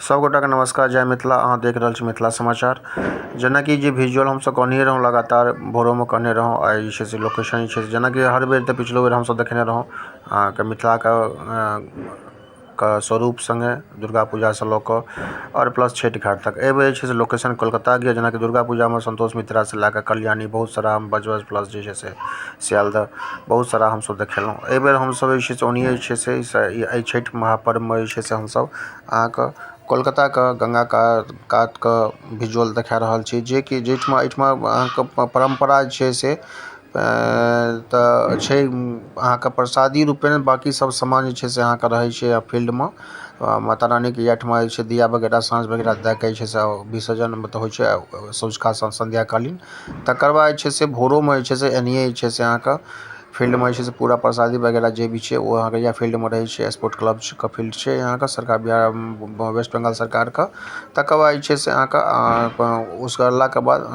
सब गोटाके नमस्कार, जय मिथिला। अहाँ देख रहल छी मिथिला समाचार। जेनाकि जे विजुअल हमसब कहने रहौं, लगातार भोरोमे कहने रहौं, आइ जे छै से लोकेशन जे छै से जेनाकि हर बेर तऽ पिछलो बेर हमसब देखने रहौं अहाँके मिथिलाके के स्वरूप सङ्गे दुर्गा पूजासँ लऽ कऽ आओर प्लस छठि घाट तक। एहि बेर जे छै से लोकेशन कोलकाताके यऽ। जेनाकि दुर्गा पूजामे संतोष मिश्रासँ लए कऽ कल्याणी बहुत सारा बजबज प्लस जे छै से सियालदह बहुत सारा हमसब देखेलहुँ। एहि बेर हमसब जे छै से ओनाहिये जे छै से एहि छठि महापर्वमे जे छै से हमसब अहाँके कोलकाताके गंगा कातके विजुअल देखा रहल छी, जेकि जाहिठमा एहिठमा अहाँके परम्परा जे छै से तऽ छै अहाँके प्रसादी रूपेण, बाँकी सब सामान जे छै से अहाँके रहै छै आ फील्डमे माता रानीके इएह ठमा जे छै दिया वगैरह साँझ वगैरह दए कऽ जे छै से विसर्जन मतलब होइ छै सँझुका संध्याकालीन। तकर बाद जे छै से भोरोमे जे छै से एनाहिये जे छै से अहाँके फील्डमे जे छै से पूरा प्रसादी वगैरह जे भी छै ओ अहाँके इएह फील्डमे रहै छै। स्पोर्ट क्लब के फील्ड छै अहाँके सरकार बिहार वेस्ट बंगाल सरकारके। तकर बाद जे छै से अहाँके उसरगलाके बाद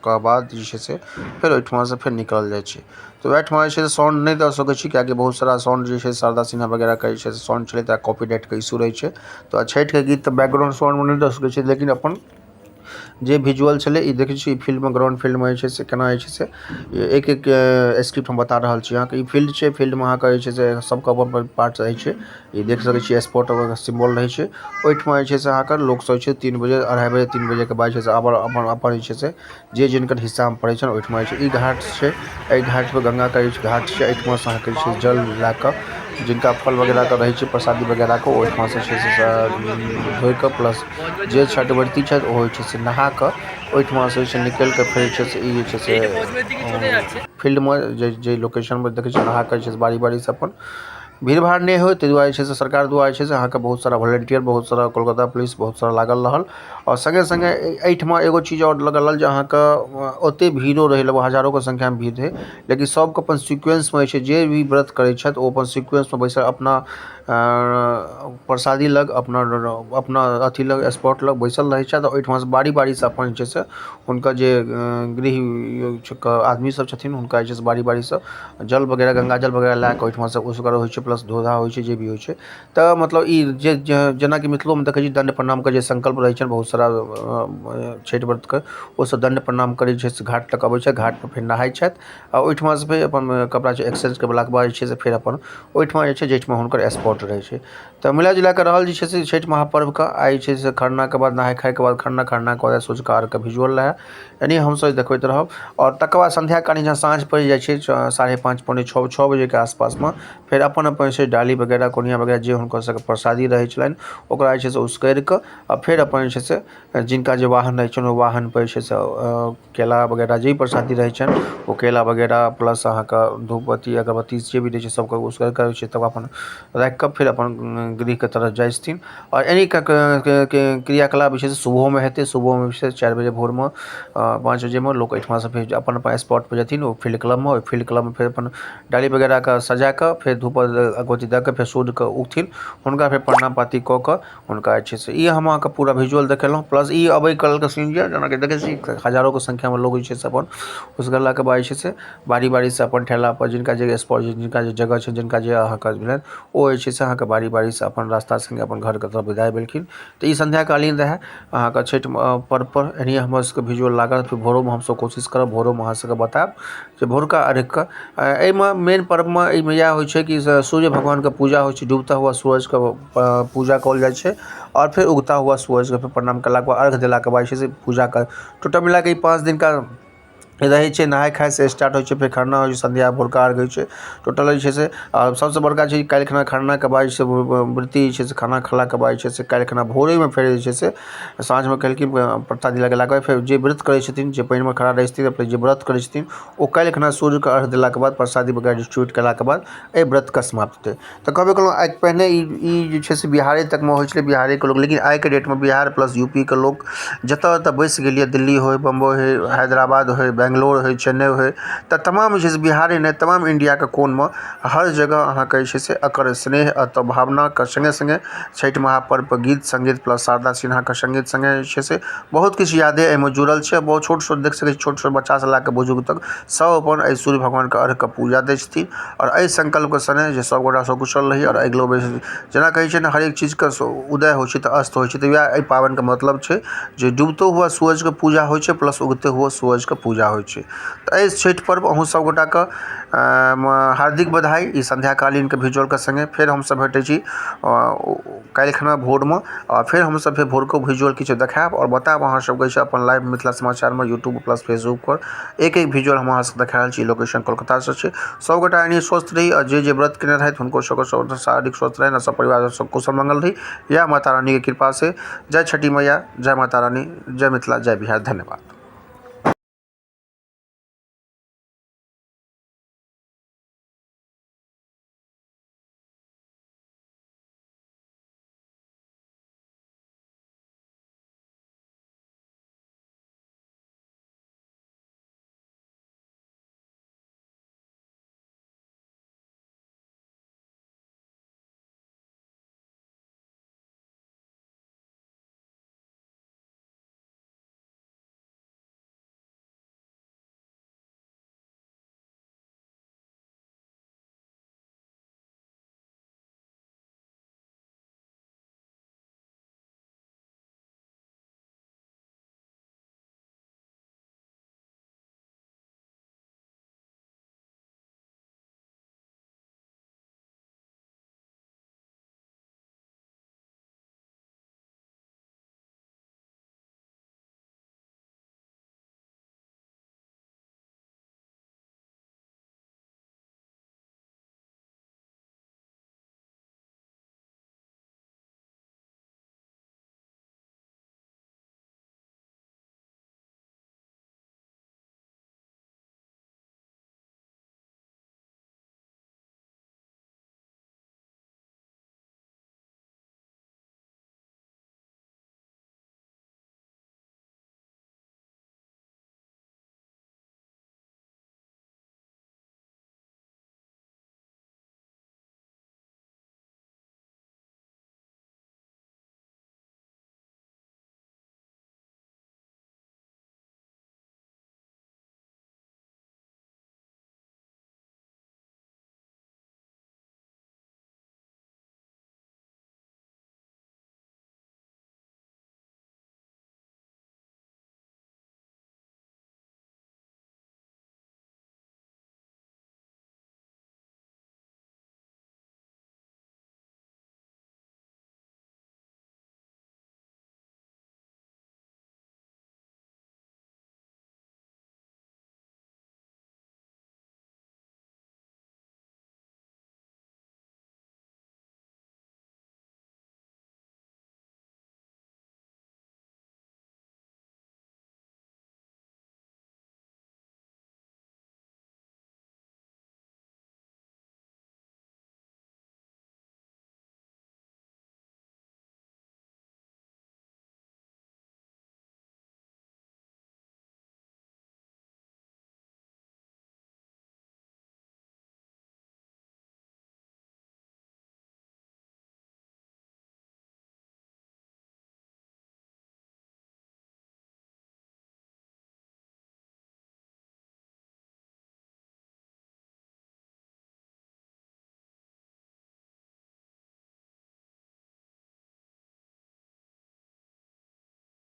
के बाद जे छै से फेर ओहिठुमासँ फेर निकलल जाइ छै। तऽ ओहिठमा जे छै से साउंड नहि दऽ सकै छी, किएकि बहुत सारा साउंड जे छै शारदा सिन्हा वगैरहके जे छै से साउंड छलै तऽ कॉपीराइटके इशू रहै छै। तऽ छठिके गीत तऽ बैकग्राउंड साउंडमे नहि दऽ सकै छी, लेकिन अपन जे विजुअल छलै ई देखै छी। फील्डमे ग्राउंड फील्डमे जे छै से केना जे छै से एक एक स्क्रिप्ट हम बता रहल छी अहाँके। ई फील्ड छै, फील्डमे अहाँके जे छै से सबके अपन अपन पार्ट रहै छै। ई देख सकै छियै, स्पॉट सिम्बल रहै छै। ओहिठमा जे छै से अहाँके लोक सब जे छै 3 बजे, 2:30 बजे, 3 बजेके बाद जे छै से अपन अपन अपन जे छै से जे जिनकर हिस्सामे पड़ै छनि ओहिठमा जे छै। ई घाट छै, एहि घाट पर गंगाके जे घाट छै, एहिठमा से अहाँके जे छै जल लए कऽ जिनका फल वगैरहके रहै छै, प्रसादी वगैरहके, ओहिठमा से छै से धोइ कऽ, प्लस जे छठव्रती छथि ओ होइ छै से नहा कऽ ओहिठमा से जे छै निकलि कऽ फेर जे छै से ई जे छै से फील्डमे जे जे लोकेशनमे देखै छियै नहा कऽ जे छै से बारी बारीसँ अपन। भीड़ भाड़ नहि होइ ताहि दुआरे जे छै से सरकार द्वारा जे छै से अहाँके बहुत सारा वोलेंटियर, बहुत सारा कोलकाता पुलिस बहुत सारा लागल रहल। आओर सङ्गे सङ्गे एहिठमा एगो चीज आओर लगल रहल जे अहाँके ओतेक भीड़ो रहै, लगभग हजारोके संख्यामे भीड़ रहै, लेकिन सबके अपन सिक्वेन्समे जे छै जे भी व्रत करै छथि ओ अपन सिक्वेन्समे बैसल अपना प्रसादी लग, अपना अपना अथी लग, स्पॉट लग बैसल रहै छथि। ओहिठमासँ बारी बारीसँ अपन जे छै से हुनकर जे गृह आदमी सब छथिन हुनका जे छै से बारी बारीसँ जल वगैरह, गंगा जल वगैरह लए कऽ ओहिठमासँ उसगर होइ छै, प्लस धोधा होइ छै, जे भी होइ छै। तऽ मतलब ई जे जेनाकि मिथिलोमे देखै छी दण्ड प्रणामके जे संकल्प रहै छनि बहुत सारा छठि व्रतके, ओसब दण्ड प्रणाम करै छै से घाट तक अबै छथि, घाटपर फेर नहाइ छथि आ ओहिठमासँ फेर अपन कपड़ा एक्सचेंज करलाके बाद जे छै से फेर अपन ओहिठमा जे छै जाहिठमा हुनकर स्पॉट रहै छै। तऽ मिला जुला कऽ रहल जे छै से छठि महापर्वके आइ जे छै से खरनाके बाद, नहाय खायके बाद खरना, खरनाके बाद सँझुका अर्घके विजुअल रहए, यानी हमसब देखबैत रहब। आओर तकर बाद संध्याकालीन जहाँ साँझ पड़ि जाइ छै 5:30, 5:45, 6 बजेके आसपासमे फेर अपन अपन से डाली वगैरह, कोनिया वगैरह जे हुनकर सबके प्रसादी रहै छलनि ओकरा जे छै से उसकरि कऽ आ फेर अपन जे छै से जिनका जे वाहन रहै छनि ओ वाहनपर जे छै से केला वगैरह जे भी प्रसादी रहै छनि ओ केला वगैरह, प्लस अहाँके धूपबत्ती, अगरबत्ती जे भी रहै छै सबके उसकरि कऽ छै तब अपन राखि कऽ फेर अपन गृहके तरफ जाइ छथिन। आओर एहि क्रियाकलाप जे छै से सुबहोमे हेतै। सुबहोमे जे छै 4 बजे भोरमे, 5 बजेमे लोक एहिठमासँ फेर अपन अपन स्पॉटपर जेथिन ओ फील्ड क्लबमे। ओहि फील्ड क्लबमे फेर अपन डाली वगैरहके सजा कऽ फेर धूप अगरबत्ती दऽ कऽ फेर सूर्यके उगथिन हुनका फेर प्रणाम पाती कऽ कऽ हुनका जे छै से। ई हम अहाँके पूरा विजुअल देखेलहुँ। प्लस ई अबै कालके सीन यऽ, जेनाकि देखै छी हजारोके संख्यामे लोक जे छै से अपन उसगरलाके बाद जे छै से बारी बारीसँ अपन ठेलापर जिनका जे स्पॉट, जिनका जे जगह छै, जिनका जे अहाँके भेलनि ओ जे छै से अहाँके बारी बारीसँ अपन रास्ता सङ्गे अपन घरके तरफ विदाइ भेलखिन। तऽ ई सन्ध्याकालीन रहए अहाँके छठि पर्वपर। एनाहिए हमर सबके विजुअल लागल। फेर भोरोमे हमसब कोशिश करब, भोरोमे अहाँ सबके बतायब जे भोरका अर्घ्यके एहिमे मेन पर्वमे एहिमे इएह होइ छै कि सूर्य भगवानके पूजा होइ छै, डूबता हुआ सूरजके पूजा कयल जाइ छै आओर फेर उगता हुआ सूरजके फेर प्रणाम केलाके बाद, अर्घ्य देलाके बाद जे छै से पूजाके टोटल मिलाके ई 5 दिनका रहै छै। नहाय खायसँ स्टार्ट होइ छै, फेर खरना होइ छै, संध्या, भोरका अर्घ्य होइ छै। टोटल जे छै से सबसँ बड़का छै काल्हि खना खरनाके बाद जे छै व्रती जे छै से खाना खेलाके बाद जे छै से काल्हि खना भोरेमे फेर जे छै से साँझमे कहलखिन प्रसादी लगेलाके बाद फेर जे व्रत करै छथिन, जे पानिमे खड़ा रहै छथिन, फेर जे व्रत करै छथिन ओ काल्हि खना सूर्यके अर्घ्य देलाके बाद, प्रसादी वगैरह डिस्ट्रीब्यूट केलाके बाद एहि व्रतके समाप्त हेतै। तऽ कहबे केलहुँ, आइ पहिने ई ई जे छै से बिहारे तकमे होइ छलै, बिहारेके लोक, लेकिन आइके डेटमे बिहार प्लस यूपीके लोक जतऽ जतऽ बसि गेल यऽ, दिल्ली होइ, बम्बइ होइ, हैदराबाद होइ, बेंगलोर। बेंगलोर होइ, चेन्नई होइ, तऽ तमाम जे छै से बिहारे नहि, तमाम इंडियाके कोनमे हर जगह अहाँके जे छै से एकर स्नेह एतऽ भावनाके सङ्गे सङ्गे छठि महापर्व पर गीत सङ्गीत प्लस शारदा सिन्हाके सङ्गीत सङ्गे जे छै से बहुत किछु यादे एहिमे जुड़ल छै। बहुत छोट छोट देख सकै छी, छोट छोट बच्चासँ लए कऽ बुजुर्ग तक सब अपन एहि सूर्य भगवानके अर्घ्यके पूजा दै छथिन। आओर एहि संकल्पके सङ्गे जे सब गोटा सकुशल रही आओर अगिलो बेर जेना कहै छै ने, हरेक चीजके उदय होइ छै तऽ अस्त होइ छै, तऽ वएह एहि पाबनिके मतलब छै जे डूबतो हुआ सूरजके पूजा होइ छै प्लस उगते हुआ सूरजके पूजा होइ छै। तऽ एहि छठि पर्व अहूँ सब गोटाके हार्दिक बधाई। ई संध्याकालीनके विजुअलके सङ्गे फेर हमसब भेटै छी काल्हि खना भोरमे, आ फेर हमसब फेर भोरके विजुअल किछु देखायब आओर बतायब अहाँ सबके जे अपन लाइव मिथिला समाचारमे यूट्यूब प्लस फेसबुक पर एक एक विजुअल हम अहाँ सबके देखा रहल छी। लोकेशन कोलकातासँ छै। सब गोटा एनी स्वस्थ रही आ जे जे व्रत केने रहथि हुनको सबके शारीरिक स्वस्थ रहनि आ सब परिवार सब कुशल मंगल रही। इएह माता रानीके कृपा से। जय छठी मैया, जय माता रानी, जय मिथिला, जय बिहार। धन्यवाद।